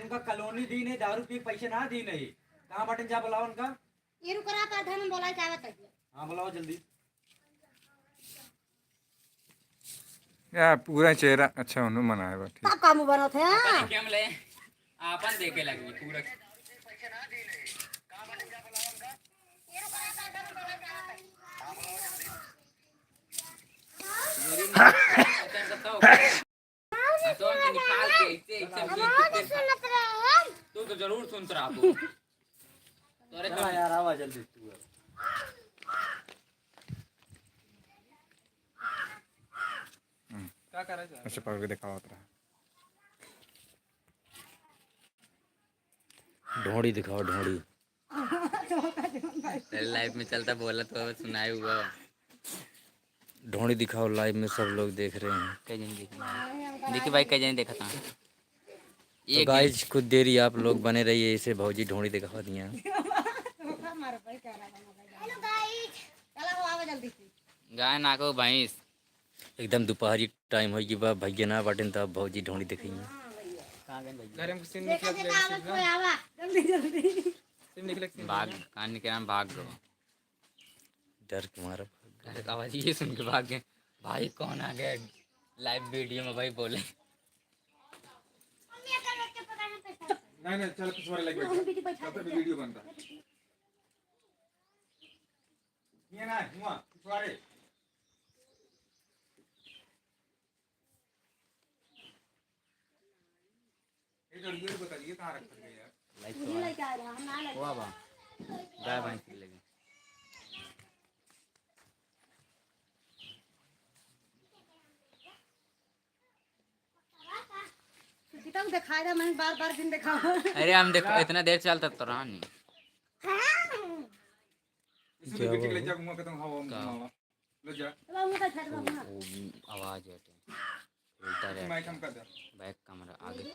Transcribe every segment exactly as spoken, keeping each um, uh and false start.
उनका कॉलोनी दी नहीं, दारू पी के पैसे ना दी नहीं। कहाँ बाटेन, जा बुलाओ उनका। ये रुक रहा, पर हम बोला चाहत है। हाँ, बुलाओ जल्दी। या पूरा चेहरा अच्छा होने मनाए बा, ठीक। सब काम बनत है, हाँ। अपन देखे लगबी पूरा। तो निकाल के ऐसे, ऐसे तू तो जरूर सुनत रहा तू। अरे चला यार, आवा जल्दी तू। हम्म। का करे जा? ऐसे पकड़ के दिखावा तोरा। ढोड़ी दिखाओ, ढोड़ी। तेरे live में चलता, बोला तो सुनाए हुआ। ढोड़ी दिखाओ, live में सब लोग देख रहे हैं। कई जन देख रहे हैं। देखिए भाई, कई जन देखता है। तो ये guys, कुछ देरी आप लोग बने रहिए, इसे भौजी ढोड़ी दिखावा दिया। Hello guys, चला हो, आवा जल्दी से। गाय ना को भैंस। एकदम दोपहरी time होइ गई बा, भैया ना बाटेन, तब भौजी ढोड़ी देखइया। कहाँ गए भैया? घर में से देखा निकलत देखा, आवा, कोई आवा, जल्दी जल्दी। से निकलत से भाग, भैया। कान के नाम भाग गो। डर के मारा भाग गो। अरे आवाज ये सुन के भाग गए। भाई कौन आ गया live video में भाई बोले। नहीं, नहीं, चल पिछवाड़े लग बैठ। चल, तब video बनता। ये ना, हुआ, पिछवाड़े। ये तो ये बता दिए कहाँ रख सकते हैं यार। लाइट तो है। वाह, वाह। गाय भैंस के लगे। कितना दिखाई रहा, मैंने बार-बार दिन दिखाओ। अरे हम देखो, इतना देर चलता तो रहा नहीं। इसमें क्या बेटी के ले हुआ? जा, मुँह खत्म, हवा, का? हवा। ले जा। अब मुँह का छाट ओ, बा, ओ, आवाज है तो। उल्टा रहता है। माइक हम कर दे। Back camera आगे।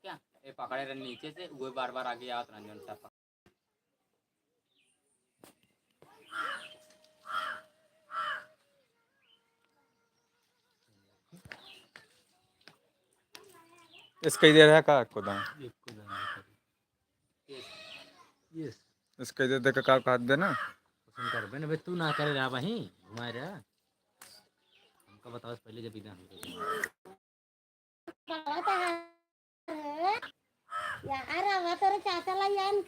देखा, ये पकड़े रहे नीचे से, वो बार बार आगे आवत रहन, जौन सब इसका इधर है का कोदा? एक कोदा नहीं है। Yes। Yes। इसका इधर देखा का हाथ देना? पसंद कर बे ना बे, तू ना करे रहा वहीं, घुमाए रहा। हमका बताओ पहले जब इधर हम यार, अब तोरे चाचा ला यान